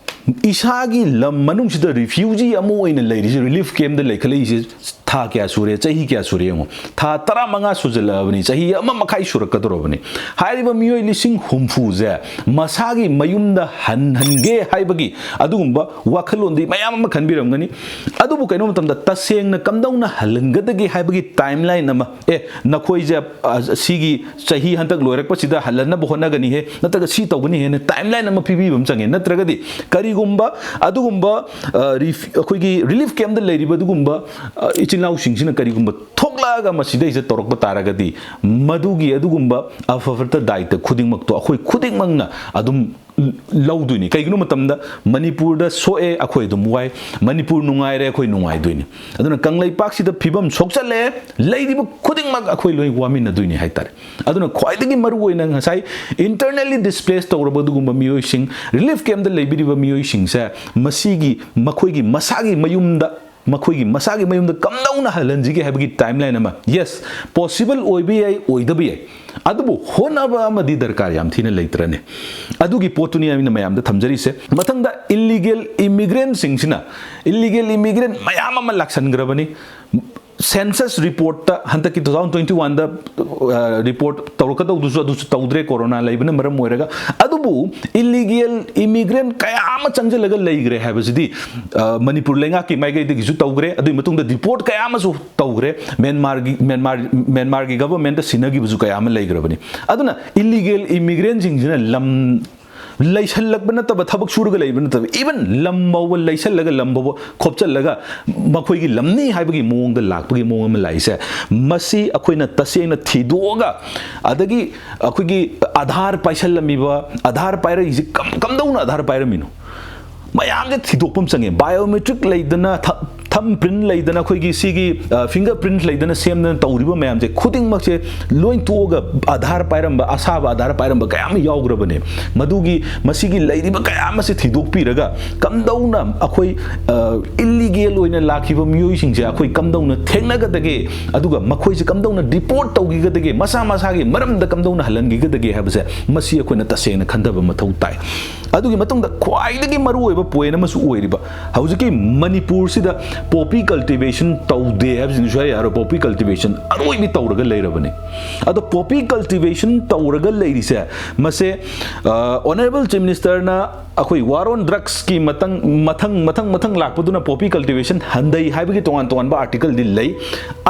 ꯏꯁꯥꯒꯤ ꯂꯝ ꯃꯅꯨꯡꯁꯤꯗ ꯔꯤꯐ꯭ꯌꯨꯖꯤ ꯑꯃ ꯑꯣꯏꯅ ꯂꯩꯔꯤꯁꯦ, ꯔꯤꯂꯤꯐ ꯀꯦꯝꯞꯇ ꯂꯩꯈꯠꯂꯛꯏꯁꯦ ꯊꯥ ꯀꯌꯥ ꯁꯨꯔꯦ? ꯆꯍꯤ ꯀꯌꯥ ꯁꯨꯔꯦ? ꯌꯦꯡꯉꯣ, ꯊꯥ ꯇꯔꯥꯃꯉꯥ ꯁꯨꯖꯜꯂꯛꯑꯕꯅꯤ, ꯆꯍꯤ ꯑꯃ ꯃꯈꯥꯏ ꯁꯨꯔꯛꯀꯗꯧꯔꯕꯅꯤ꯫ ꯍꯥꯏꯔꯤꯕ ꯃꯤꯑꯣꯏ ꯂꯤꯁꯤꯡ ꯍꯨꯝꯐꯨꯁꯦ ꯃꯁꯥꯒꯤ ꯃꯌꯨꯝꯗ ꯍꯟꯍꯟꯒꯦ ꯍꯥꯏꯕꯒꯤ ꯑꯗꯨꯒꯨꯝꯕ ꯋꯥꯈꯜꯂꯣꯟꯗꯤ ꯃꯌꯥꯝ ꯑꯃ ꯈꯟꯕꯤꯔꯝꯒꯅꯤ꯫ ꯑꯗꯨꯕꯨ ꯀꯩꯅꯣ ꯃꯇꯝꯗ ꯇꯁꯦꯡꯅ ꯀꯝꯗꯧꯅ ꯍꯜꯍꯟꯒꯗꯒꯦ ꯍꯥꯏꯕꯒꯤ timeline ꯑꯃ, ꯑꯦ, ꯅꯈꯣꯏꯁꯦ, ꯑ, ꯁꯤꯒꯤ ꯆꯍꯤ ꯍꯟꯗꯛ ꯂꯣꯏꯔꯛꯄꯁꯤꯗ ꯍꯜꯍꯟꯅꯕ ꯍꯣꯠꯅꯒꯅꯤ ꯍꯦ, ꯅꯠꯇ꯭ꯔꯒ ꯁꯤ ꯇꯧꯒꯅꯤ ꯍꯦꯅ timeline ꯑꯃ ꯄꯤꯕꯤꯕ ꯑꯃ ꯆꯪꯉꯦ꯫ ꯅꯠꯇ꯭ꯔꯒꯗꯤ ꯀꯔꯤꯒꯨꯝꯕ ꯑꯗꯨꯒꯨꯝꯕ, ꯑ, ꯔꯤꯐ-, ꯑꯩꯈꯣꯏꯒꯤ relief camp ꯇ ꯂꯩꯔꯤꯕ ꯑꯗꯨꯒꯨꯝꯕ, ꯑ, ꯏꯆꯤꯜ ꯏꯅꯥꯎꯁꯤꯡꯁꯤꯅ ꯀꯔꯤꯒꯨꯝꯕ ꯊꯣꯛꯂꯛꯑꯒ ꯃꯁꯤꯗꯩꯁꯤꯗ ꯇꯧꯔꯛꯄ ꯇꯥꯔꯒꯗꯤ, ꯃꯗꯨꯒꯤ ꯑꯗꯨꯒꯨꯝꯕ ꯑꯐ ꯐꯠꯇ ꯗꯥꯏꯇ ꯈꯨꯗꯤꯡꯃꯛꯇꯣ ꯑꯩꯈꯣꯏ ꯈꯨꯗꯤꯡꯃꯛꯅ ꯑꯗꯨꯝ ꯂꯧꯗꯣꯏꯅꯤ꯫ ꯀꯩꯒꯤꯅꯣ ꯃꯇꯝꯗ ꯃꯅꯤꯄꯨꯔꯗ ꯁꯣꯛꯑꯦ, ꯑꯩꯈꯣꯏ ꯑꯗꯨꯝ ꯋꯥꯏ, ꯃꯅꯤꯄꯨꯔ ꯅꯨꯡꯉꯥꯏꯔꯦ, ꯑꯩꯈꯣꯏ ꯅꯨꯡꯉꯥꯏꯗꯣꯏꯅꯤ꯫ ꯑꯗꯨꯅ ꯀꯪꯂꯩꯄꯥꯛꯁꯤꯗ ꯐꯤꯕꯝ ꯁꯣꯛꯆꯜꯂꯛꯑꯦ, ꯂꯩꯔꯤꯕ ꯈꯨꯗꯤꯡꯃꯛ ꯑꯩꯈꯣꯏ ꯂꯣꯏ ꯋꯥꯃꯤꯟꯅꯗꯣꯏꯅꯤ ꯍꯥꯏꯇꯥꯔꯦ꯫ ꯑꯗꯨꯅ ꯈ꯭ꯋꯥꯏꯗꯒꯤ ꯃꯔꯨꯑꯣꯏꯅ ꯉꯁꯥꯏ internally displaced ꯇꯧꯔꯕ ꯑꯗꯨꯒꯨꯝꯕ ꯃꯤꯑꯣꯏꯁꯤꯡ, relief camp ꯇ ꯂꯩꯕꯤꯔꯤꯕ ꯃꯤꯑꯣꯏꯁꯤꯡꯁꯦ, ꯃꯁꯤꯒꯤ ꯃꯈꯣꯏꯒꯤ ꯃꯁꯥꯒꯤ ꯃꯌꯨꯝꯗ, ꯃꯈꯣꯏꯒꯤ ꯃꯁꯥꯒꯤ ꯃꯌꯨꯝꯗ ꯀꯝꯗꯧꯅ ꯍꯜꯍꯟꯁꯤꯒꯦ ꯍꯥꯏꯕꯒꯤ timeline ꯑꯃ, yes, possible ꯑꯣꯏꯕ ꯌꯥꯏ, ꯑꯣꯏꯗꯕ ꯌꯥꯏ, ꯑꯗꯨꯕꯨ ꯍꯣꯠꯅꯕ ꯑꯃꯗꯤ ꯗꯔꯀꯥꯔ ꯌꯥꯝ ꯊꯤꯅ ꯂꯩꯇ꯭ꯔꯅꯦ? ꯑꯗꯨꯒꯤ ꯄꯣꯠꯇꯨꯅꯤ ꯑꯩꯅ ꯃꯌꯥꯝꯗ ꯊꯝꯖꯔꯤꯁꯦ꯫ ꯃꯊꯪꯗ illegal immigrant ꯁꯤꯡꯁꯤꯅ, illegal immigrant ꯃꯌꯥꯝ ꯑꯃ ꯂꯥꯛꯁꯟꯈ꯭ꯔꯕꯅꯤ꯫ Census report ꯇ, ꯍꯟꯗꯛꯀꯤ two thousand twenty one ꯗ, ꯑ, report ꯇꯧꯔꯛꯀꯗꯧꯗꯨꯁꯨ ꯑꯗꯨꯁꯨ ꯇꯧꯗ꯭ꯔꯦ, corona ꯂꯩꯕꯅ ꯃꯔꯝ ꯑꯣꯏꯔꯒ꯫ ꯑꯗꯨꯕꯨ illegal immigrant ꯀꯌꯥ ꯑꯃ ꯆꯪꯁꯤꯜꯂꯒ ꯂꯩꯈ꯭ꯔꯦ ꯍꯥꯏꯕꯁꯤꯗꯤ, ꯑ, ꯃꯅꯤꯄꯨꯔ ꯂꯩꯉꯥꯛꯀꯤ ꯃꯥꯏꯀꯩꯗꯒꯤꯁꯨ ꯇꯧꯈ꯭ꯔꯦ, ꯑꯗꯨꯒꯤ ꯃꯇꯨꯡꯗ deport ꯀꯌꯥ ꯑꯃꯁꯨ ꯇꯧꯈ꯭ꯔꯦ꯫ ꯃ꯭ꯌꯥꯟꯃꯥꯔꯒꯤ, ꯃ꯭ꯌꯥꯟꯃꯥꯔ, ꯃ꯭ꯌꯥꯟꯃꯥꯔꯒꯤ government ꯇ ꯁꯤꯟꯅꯈꯤꯕꯁꯨ ꯀꯌꯥ ꯑꯃ ꯂꯩꯈ꯭ꯔꯕꯅꯤ꯫ ꯑꯗꯨꯅ illegal immigrant ꯁꯤꯡꯁꯤꯅ ꯂꯝ ꯂꯩꯁꯜꯂꯛꯄ ꯅꯠꯇꯕ, ꯊꯕꯛ ꯁꯨꯔꯒ ꯂꯩꯕ ꯅꯠꯇꯕ, even ꯂꯝ ꯐꯥꯎꯕ ꯂꯩꯁꯜꯂꯒ, ꯂꯝ ꯐꯥꯎꯕ ꯈꯣꯞꯆꯜꯂꯒ ꯃꯈꯣꯏꯒꯤ ꯂꯝꯅꯤ ꯍꯥꯏꯕꯒꯤ ꯃꯑꯣꯡꯗ ꯂꯥꯛꯄꯒꯤ ꯃꯑꯣꯡ ꯑꯃ ꯂꯥꯛꯏꯁꯦ, ꯃꯁꯤ ꯑꯩꯈꯣꯏꯅ ꯇꯁꯦꯡꯅ ꯊꯤꯗꯣꯛꯑꯒ, ꯑꯗꯒꯤ ꯑꯩꯈꯣꯏꯒꯤ ꯑꯥꯙꯥꯔ ꯄꯥꯏꯁꯜꯂꯝꯃꯤꯕ, ꯑꯥꯙꯥꯔ ꯄꯥꯏꯔꯛꯏꯁꯤ ꯀꯝ-, ꯀꯝꯗꯧꯅ ꯑꯥꯙꯥꯔ ꯄꯥꯏꯔꯝꯃꯤꯅꯣ? ꯃꯌꯥꯝꯁꯦ ꯊꯤꯗꯣꯛꯄ ꯑꯃ ꯆꯪꯉꯦ꯫ Biometric ꯂꯩꯗꯅ, ꯊ-, thumb print ꯂꯩꯗꯅ, ꯑꯩꯈꯣꯏꯒꯤ ꯁꯤꯒꯤ, ꯑ, finger print ꯂꯩꯗꯅ ꯁꯦꯝꯗꯅ ꯇꯧꯔꯤꯕ ꯃꯌꯥꯝꯁꯦ ꯈꯨꯗꯤꯡꯃꯛꯁꯦ ꯂꯣꯏ ꯇꯣꯛꯑꯒ ꯑꯥꯙꯥꯔ ꯄꯥꯏꯔꯝꯕ, ꯑꯁꯥꯕ ꯑꯥꯙꯥꯔ ꯄꯥꯏꯔꯝꯕ ꯀꯌꯥ ꯑꯃ ꯌꯥꯎꯈ꯭ꯔꯕꯅꯦ꯫ ꯃꯗꯨꯒꯤ, ꯃꯁꯤꯒꯤ ꯂꯩꯔꯤꯕ ꯀꯌꯥ ꯑꯃꯁꯦ ꯊꯤꯗꯣꯛꯄꯤꯔꯒ ꯀꯝꯗꯧꯅ ꯑꯩꯈꯣꯏ, ꯑ, illegal ꯑꯣꯏꯅ ꯂꯥꯛꯈꯤꯕ ꯃꯤꯑꯣꯏꯁꯤꯡꯁꯦ ꯑꯩꯈꯣꯏ ꯀꯝꯗꯧꯅ ꯊꯦꯡꯅꯒꯗꯒꯦ, ꯑꯗꯨꯒ ꯃꯈꯣꯏꯁꯦ ꯀꯝꯗꯧꯅ deport ꯇꯧꯈꯤꯒꯗꯒꯦ, ꯃꯁꯥ ꯃꯁꯥꯒꯤ ꯃꯔꯝꯗ ꯀꯝꯗꯧꯅ ꯍꯜꯍꯟꯈꯤꯒꯗꯒꯦ ꯍꯥꯏꯕꯁꯦ, ꯃꯁꯤ ꯑꯩꯈꯣꯏꯅ ꯇꯁꯦꯡꯅ ꯈꯟꯊꯕ ꯃꯊꯧ ꯇꯥꯏ꯫ ꯑꯗꯨꯒꯤ ꯃꯇꯨꯡꯗ ꯈ꯭ꯋꯥꯏꯗꯒꯤ ꯃꯔꯨꯑꯣꯏꯕ point ꯑꯃꯁꯨ ꯑꯣꯏꯔꯤꯕ, ꯍꯧꯖꯤꯛꯀꯤ ꯃꯅꯤꯄꯨꯔꯁꯤꯗ Poppy cultivation ꯇꯧꯗꯦ ꯍꯥꯏꯕꯁꯤꯅꯁꯨ ꯍꯥꯏ ꯌꯥꯔꯣꯏ꯫ Poppy cultivation ꯑꯔꯣꯏꯕꯤ ꯇꯧꯔꯒ ꯂꯩꯔꯕꯅꯤ꯫ ꯑꯗꯣ poppy cultivation ꯇꯧꯔꯒ ꯂꯩꯔꯤꯁꯦ, ꯃꯁꯦ ꯑꯣꯅꯔꯦꯕꯜ ꯆꯤꯐ ꯃꯤꯅꯤꯁꯇꯔꯅ ꯑꯩꯈꯣꯏ war on drugsꯀꯤ ꯃꯇꯪ ꯃꯊꯪ ꯃꯊꯪ ꯃꯊꯪ ꯂꯥꯛꯄꯗꯨꯅ poppy cultivation ꯍꯟꯊꯩ ꯍꯥꯏꯕꯒꯤ ꯇꯣꯉꯥꯟ ꯇꯣꯉꯥꯟꯕ articleꯗꯤ ꯂꯩ꯫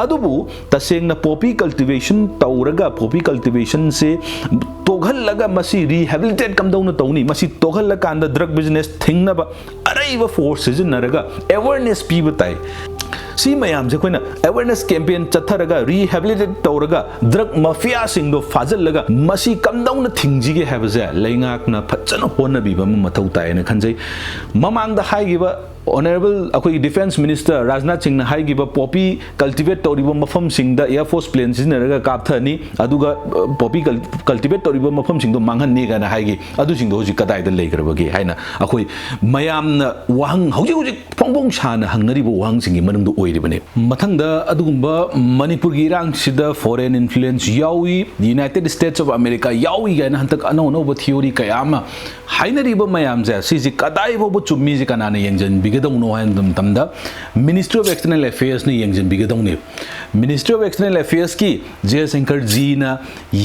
ꯑꯗꯨꯕꯨ ꯇꯁꯦꯡꯅ poppy cultivation ꯇꯧꯔꯒ poppy cultivationꯁꯦ ꯇꯣꯛꯍꯜꯂꯒ ꯃꯁꯤ rehabilitate ꯀꯝꯗꯧꯅ ꯇꯧꯅꯤ, ꯃꯁꯤ ꯇꯣꯛꯍꯜꯂꯀꯥꯟꯗ drug business ꯊꯤꯡꯅꯕ ꯑꯔꯩꯕ force ꯁꯤꯖꯤꯟꯅꯔꯒ awareness ꯄꯤꯕ ꯇꯥꯏ꯫ ꯁꯤ ꯃꯌꯥꯝꯁꯦ ꯑꯩꯈꯣꯏꯅ awareness campaign ꯆꯠꯊꯔꯒ rehabilitate ꯇꯧꯔꯒ drug mafiaꯁꯤꯡꯗꯣ ꯐꯥꯖꯤꯜꯂꯒ ꯃꯁꯤ ꯀꯝꯗꯧꯅ ꯊꯤꯡꯁꯤꯒꯦ ꯍꯥꯏꯕꯁꯦ ꯂꯩꯉꯥꯛꯅ ꯐꯖꯅ ꯍꯣꯠꯅꯕꯤꯕ ꯑꯃ ꯃꯊꯧ ꯇꯥꯏꯌꯦꯅ ꯈꯟꯖꯩ꯫ ꯃꯃꯥꯡꯗ ꯍꯥꯏꯈꯤꯕ ꯑꯣꯅꯔꯦꯕꯜ ꯑꯩꯈꯣꯏꯒꯤ ꯗꯤꯐꯦꯟꯁ ꯃꯤꯅꯤꯁꯇꯔ ꯔꯥꯖꯅꯥꯊ ꯁꯤꯡꯅ ꯍꯥꯏꯈꯤꯕ poppy cultivate ꯇꯧꯔꯤꯕ ꯃꯐꯝꯁꯤꯡꯗ air force plane ꯁꯤꯖꯤꯟꯅꯔꯒ ꯀꯥꯞꯊꯅꯤ, ꯑꯗꯨꯒ poppy cultivate ꯇꯧꯔꯤꯕ ꯃꯐꯝꯁꯤꯡꯗꯣ ꯃꯥꯡꯍꯟꯅꯤ ꯀꯥꯏꯅ ꯍꯥꯏꯈꯤ꯫ ꯑꯗꯨꯁꯤꯡꯗꯣ ꯍꯧꯖꯤꯛ ꯀꯗꯥꯏꯗ ꯂꯩꯈ꯭ꯔꯕꯒꯦ ꯍꯥꯏꯅ ꯑꯩꯈꯣꯏ ꯃꯌꯥꯝꯅ ꯋꯥꯍꯪ ꯍꯧꯖꯤꯛ ꯍꯧꯖꯤꯛ ꯐꯣꯡ ꯐꯣꯡ ꯁꯥꯅ ꯍꯪꯅꯔꯤꯕ ꯋꯥꯍꯪꯁꯤꯡꯒꯤ ꯃꯅꯨꯡꯗ ꯑꯣꯏꯔꯤꯕꯅꯤ꯫ ꯃꯊꯪꯗ ꯑꯗꯨꯒꯨꯝꯕ ꯃꯅꯤꯄꯨꯔꯒꯤ ꯏꯔꯥꯡꯁꯤꯗ foreign influence ꯌꯥꯎꯏ, United States of America ꯌꯥꯎꯏ ꯀꯥꯏꯅ ꯍꯟꯗꯛ ꯑꯅꯧ ꯑꯅꯧꯕ theory ꯀꯌꯥ ꯑꯃ ꯍꯥꯏꯅꯔꯤꯕ ꯃꯌꯥꯝꯁꯦ, ꯁꯤꯁꯤ ꯀꯗꯥꯏ ꯐꯥꯎꯕ ꯆꯨꯝꯃꯤꯁꯤ ꯀꯅꯥꯅ ꯌꯦꯡꯁꯤꯟꯕꯤꯒꯗꯧꯅꯣ ꯍꯥꯏꯕ ꯃꯇꯝꯗ Ministry of External Affairsꯅ ꯌꯦꯡꯁꯤꯟꯕꯤꯒꯗꯧꯅꯤ꯫ Ministry of External Affairsꯀꯤ ꯖꯌꯁꯪꯀꯔꯖꯤꯅ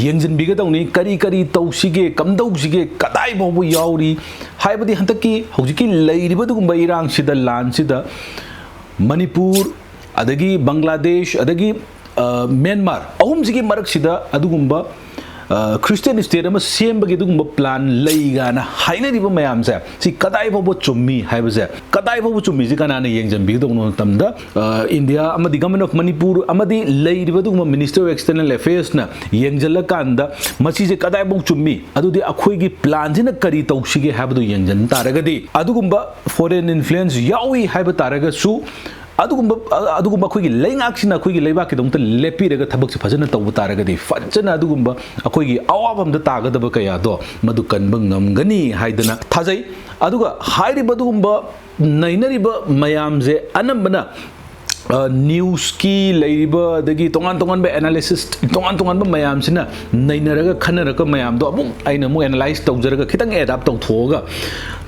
ꯌꯦꯡꯁꯤꯟꯕꯤꯒꯗꯧꯅꯤ꯫ ꯀꯔꯤ ꯀꯔꯤ ꯇꯧꯁꯤꯒꯦ, ꯀꯝꯗꯧꯁꯤꯒꯦ, ꯀꯗꯥꯏ ꯐꯥꯎꯕ ꯌꯥꯎꯔꯤ ꯍꯥꯏꯕꯗꯤ ꯍꯟꯗꯛꯀꯤ ꯍꯧꯖꯤꯛꯀꯤ ꯂꯩꯔꯤꯕ ꯑꯗꯨꯒꯨꯝꯕ ꯏꯔꯥꯡꯁꯤꯗ, ꯂꯥꯟꯁꯤꯗ ꯃꯅꯤꯄꯨꯔ, ꯑꯗꯒꯤ ꯕꯪꯒ꯭ꯂꯥꯗꯦꯁ, ꯑꯗꯒꯤ ꯃ꯭ꯌꯥꯟꯃꯥꯔ ꯑꯍꯨꯝꯁꯤꯒꯤ ꯃꯔꯛꯁꯤꯗ ꯑꯗꯨꯒꯨꯝꯕ ꯈ꯭ꯔꯤꯁꯇꯤꯌꯟ ꯁ꯭ꯇꯦꯠ ꯑꯃ ꯁꯦꯝꯕꯒꯤ ꯑꯗꯨꯒꯨꯝꯕ ꯄ꯭ꯂꯥꯟ ꯂꯩ ꯀꯥꯏꯅ ꯍꯥꯏꯅꯔꯤꯕ ꯃꯌꯥꯝꯁꯦ, ꯁꯤ ꯀꯗꯥꯏ ꯐꯥꯎꯕ ꯆꯨꯝꯃꯤ ꯍꯥꯏꯕꯁꯦ, ꯀꯗꯥꯏ ꯐꯥꯎꯕ ꯆꯨꯝꯃꯤꯁꯤ ꯀꯅꯥꯅ ꯌꯦꯡꯁꯤꯟꯕꯤꯒꯗꯧꯅꯣ ꯃꯇꯝꯗ, ꯏꯟꯗꯤꯌꯥ ꯑꯃꯗꯤ Government of Manipur ꯑꯃꯗꯤ ꯂꯩꯔꯤꯕ ꯑꯗꯨꯒꯨꯝꯕ Ministry of External Affairsꯅ ꯌꯦꯡꯁꯤꯜꯂꯀꯥꯟꯗ ꯃꯁꯤꯁꯦ ꯀꯗꯥꯏꯐꯥꯎ ꯆꯨꯝꯃꯤ, ꯑꯗꯨꯗꯤ ꯑꯩꯈꯣꯏꯒꯤ ꯄ꯭ꯂꯥꯟꯁꯤꯅ ꯀꯔꯤ ꯇꯧꯁꯤꯒꯦ ꯍꯥꯏꯕꯗꯨ ꯌꯦꯡꯁꯤꯟ ꯇꯥꯔꯒꯗꯤ, ꯑꯗꯨꯒꯨꯝꯕ foreign influence ꯌꯥꯎꯏ ꯍꯥꯏꯕ ꯇꯥꯔꯒꯁꯨ, ꯑꯗꯨꯒꯨꯝꯕ ꯑꯗꯨꯒꯨꯝꯕ ꯑꯩꯈꯣꯏꯒꯤ ꯂꯩꯉꯥꯛꯁꯤꯅ ꯑꯩꯈꯣꯏꯒꯤ ꯂꯩꯕꯥꯛꯀꯤꯗꯃꯛꯇ ꯂꯦꯞꯄꯤꯔꯒ ꯊꯕꯛꯁꯦ ꯐꯖꯅ ꯇꯧꯕ ꯇꯥꯔꯒꯗꯤ, ꯐꯖꯅ ꯑꯗꯨꯒꯨꯝꯕ ꯑꯩꯈꯣꯏꯒꯤ ꯑꯋꯥꯕ ꯑꯃꯗ ꯇꯥꯒꯗꯕ ꯀꯌꯥꯗꯣ ꯃꯗꯨ ꯀꯟꯕ ꯉꯝꯒꯅꯤ ꯍꯥꯏꯗꯅ ꯊꯥꯖꯩ꯫ ꯑꯗꯨꯒ ꯍꯥꯏꯔꯤꯕ ꯑꯗꯨꯒꯨꯝꯕ ꯅꯩꯅꯔꯤꯕ ꯃꯌꯥꯝꯁꯦ ꯑꯅꯝꯕꯅ ꯅ꯭ꯌꯨꯁꯀꯤ ꯂꯩꯔꯤꯕ, ꯑꯗꯒꯤ ꯇꯣꯉꯥꯟ ꯇꯣꯉꯥꯟꯕ ꯑꯦꯅꯥꯂꯤꯁꯤꯁ, ꯇꯣꯉꯥꯟ ꯇꯣꯉꯥꯟꯕ ꯃꯌꯥꯝꯁꯤꯅ ꯅꯩꯅꯔꯒ ꯈꯟꯅꯔꯒ ꯃꯌꯥꯝꯗꯣ ꯑꯃꯨꯛ ꯑꯩꯅ ꯑꯃꯨꯛ ꯑꯦꯅꯥꯂꯥꯏꯁ ꯇꯧꯖꯔꯒ ꯈꯤꯇꯪ ꯑꯦꯗꯥꯞ ꯇꯧꯊꯣꯛꯑꯒ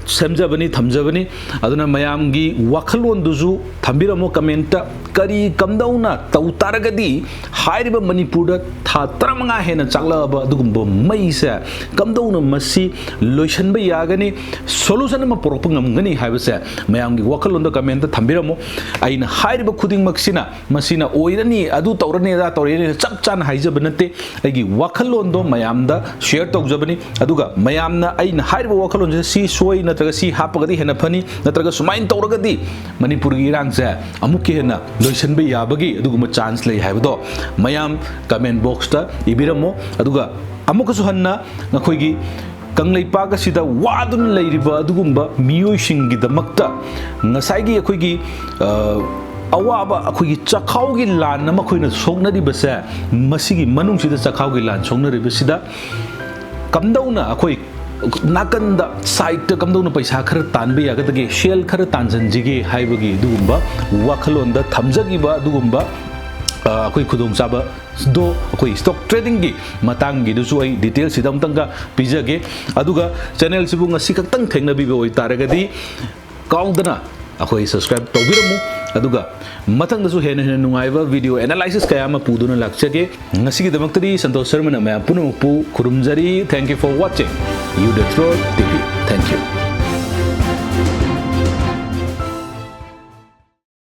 ꯁꯦꯝꯖꯕꯅꯤ, ꯊꯝꯖꯕꯅꯤ꯫ ꯑꯗꯨꯅ ꯃꯌꯥꯝꯒꯤ ꯋꯥꯈꯜꯂꯣꯟꯗꯨꯁꯨ ꯊꯝꯕꯤꯔꯝꯃꯣ comment꯫ ꯀꯔꯤ ꯀꯝꯗꯧꯅ ꯇꯧ ꯇꯥꯔꯒꯗꯤ ꯍꯥꯏꯔꯤꯕ ꯃꯅꯤꯄꯨꯔꯗ ꯊꯥ ꯇꯔꯥꯃꯉꯥ ꯍꯦꯟꯅ ꯆꯥꯛꯂꯛꯑꯕ ꯑꯗꯨꯒꯨꯝꯕ ꯃꯩꯁꯦ ꯀꯝꯗꯧꯅ ꯃꯁꯤ ꯂꯣꯏꯁꯤꯟꯕ ꯌꯥꯒꯅꯤ, solution ꯑꯃ ꯄꯨꯔꯛꯄ ꯉꯝꯒꯅꯤ ꯍꯥꯏꯕꯁꯦ ꯃꯌꯥꯝꯒꯤ ꯋꯥꯈꯜꯂꯣꯟꯗ comment ꯊꯝꯕꯤꯔꯝꯃꯣ꯫ ꯑꯩꯅ ꯍꯥꯏꯔꯤꯕ ꯈꯨꯗꯤꯡꯃꯛꯁꯤꯅ ꯃꯁꯤꯅ ꯑꯣꯏꯔꯅꯤ, ꯑꯗꯨ ꯇꯧꯔꯅꯤ, ꯑꯗꯥ ꯇꯧꯔꯅꯤ ꯆꯞ ꯆꯥꯅ ꯍꯥꯏꯖꯕ ꯅꯠꯇꯦ꯫ ꯑꯩꯒꯤ ꯋꯥꯈꯜꯂꯣꯟꯗꯣ ꯃꯌꯥꯝꯗ share ꯇꯧꯖꯕꯅꯤ꯫ ꯑꯗꯨꯒ ꯃꯌꯥꯝꯅ ꯑꯩꯅ ꯍꯥꯏꯔꯤꯕ ꯋꯥꯈꯜꯂꯣꯟꯁꯦ ꯁꯤ ꯁꯣꯏ ꯅꯠꯇ꯭ꯔꯒ ꯁꯤ ꯍꯥꯞꯄꯒꯗꯤ ꯍꯦꯟꯅ ꯐꯅꯤ ꯅꯠꯇ꯭ꯔꯒ ꯁꯨꯃꯥꯏꯅ ꯇꯧꯔꯒꯗꯤ ꯃꯅꯤꯄꯨꯔꯒꯤ ꯏꯔꯥꯡꯁꯦ ꯑꯃꯨꯛꯀ ꯍꯦꯟꯅ ꯂꯣꯏꯁꯤꯟꯕ ꯌꯥꯕꯒꯤ ꯑꯗꯨꯒꯨꯝꯕ chance ꯂꯩ ꯍꯥꯏꯕꯗꯣ ꯃꯌꯥꯝ comment boxꯇ ꯏꯕꯤꯔꯝꯃꯣ꯫ ꯑꯗꯨꯒ ꯑꯃꯨꯛꯀꯁꯨ ꯍꯟꯅ ꯅꯈꯣꯏꯒꯤ ꯀꯪꯂꯩꯄꯥꯛ ꯑꯁꯤꯗ ꯋꯥꯗꯨꯅ ꯂꯩꯔꯤꯕ ꯑꯗꯨꯒꯨꯝꯕ ꯃꯤꯑꯣꯏꯁꯤꯡꯒꯤꯗꯃꯛꯇ ꯉꯁꯥꯏꯒꯤ ꯑꯩꯈꯣꯏꯒꯤ, ꯑ, ꯑꯋꯥꯕ, ꯑꯩꯈꯣꯏꯒꯤ ꯆꯥꯛꯈꯥꯎꯒꯤ ꯂꯥꯟ ꯑꯃ ꯑꯩꯈꯣꯏꯅ ꯁꯣꯛꯅꯔꯤꯕꯁꯦ, ꯃꯁꯤꯒꯤ ꯃꯅꯨꯡꯁꯤꯗ ꯆꯥꯛꯈꯥꯎꯒꯤ ꯂꯥꯟ ꯁꯣꯛꯅꯔꯤꯕꯁꯤꯗ ꯀꯝꯗꯧꯅ ꯑꯩꯈꯣꯏ ꯅꯥꯀꯟꯗ, sideꯇ ꯀꯝꯗꯧꯅ ꯄꯩꯁꯥ ꯈꯔ ꯇꯥꯟꯕ ꯌꯥꯒꯗꯒꯦ, ꯁꯦꯜ ꯈꯔ ꯇꯥꯟꯁꯤꯟꯁꯤꯒꯦ ꯍꯥꯏꯕꯒꯤ ꯑꯗꯨꯒꯨꯝꯕ ꯋꯥꯈꯜꯂꯣꯟꯗ ꯊꯝꯖꯈꯤꯕ ꯑꯗꯨꯒꯨꯝꯕ, ꯑ, ꯑꯩꯈꯣꯏ ꯈꯨꯗꯣꯡꯆꯥꯕꯗꯣ ꯑꯩꯈꯣꯏ stock tradingꯒꯤ ꯃꯇꯥꯡꯒꯤꯗꯨꯁꯨ ꯑꯩ detailꯁꯤꯗ ꯑꯃꯨꯛꯇꯪꯒ ꯄꯤꯖꯒꯦ꯫ ꯑꯗꯨꯒ channelꯁꯤꯕꯨ ꯉꯁꯤ ꯈꯛꯇꯪ ꯊꯦꯡꯅꯕꯤꯕ ꯑꯣꯏꯇꯥꯔꯒꯗꯤ ꯀꯥꯎꯗꯅ ꯑꯩꯈꯣꯏ subscribe ꯇꯧꯕꯤꯔꯝꯃꯨ꯫ ꯑꯗꯨꯒ ꯃꯊꯪꯗꯁꯨ ꯍꯦꯟꯅ ꯍꯦꯟꯅ ꯅꯨꯡꯉꯥꯏꯕ video analysis ꯀꯌꯥ ꯑꯃ ꯄꯨꯗꯨꯅ ꯂꯥꯛꯆꯒꯦ꯫ ꯉꯁꯤꯒꯤꯗꯃꯛꯇꯗꯤ ꯁꯟꯇꯣꯁ ꯁꯔꯃꯅ ꯃꯌꯥꯝ ꯄꯨꯝꯅꯃꯛꯄꯨ ꯈꯨꯔꯨꯝꯖꯔꯤ꯫ Thank you for watching You The Troll TV. Thank you.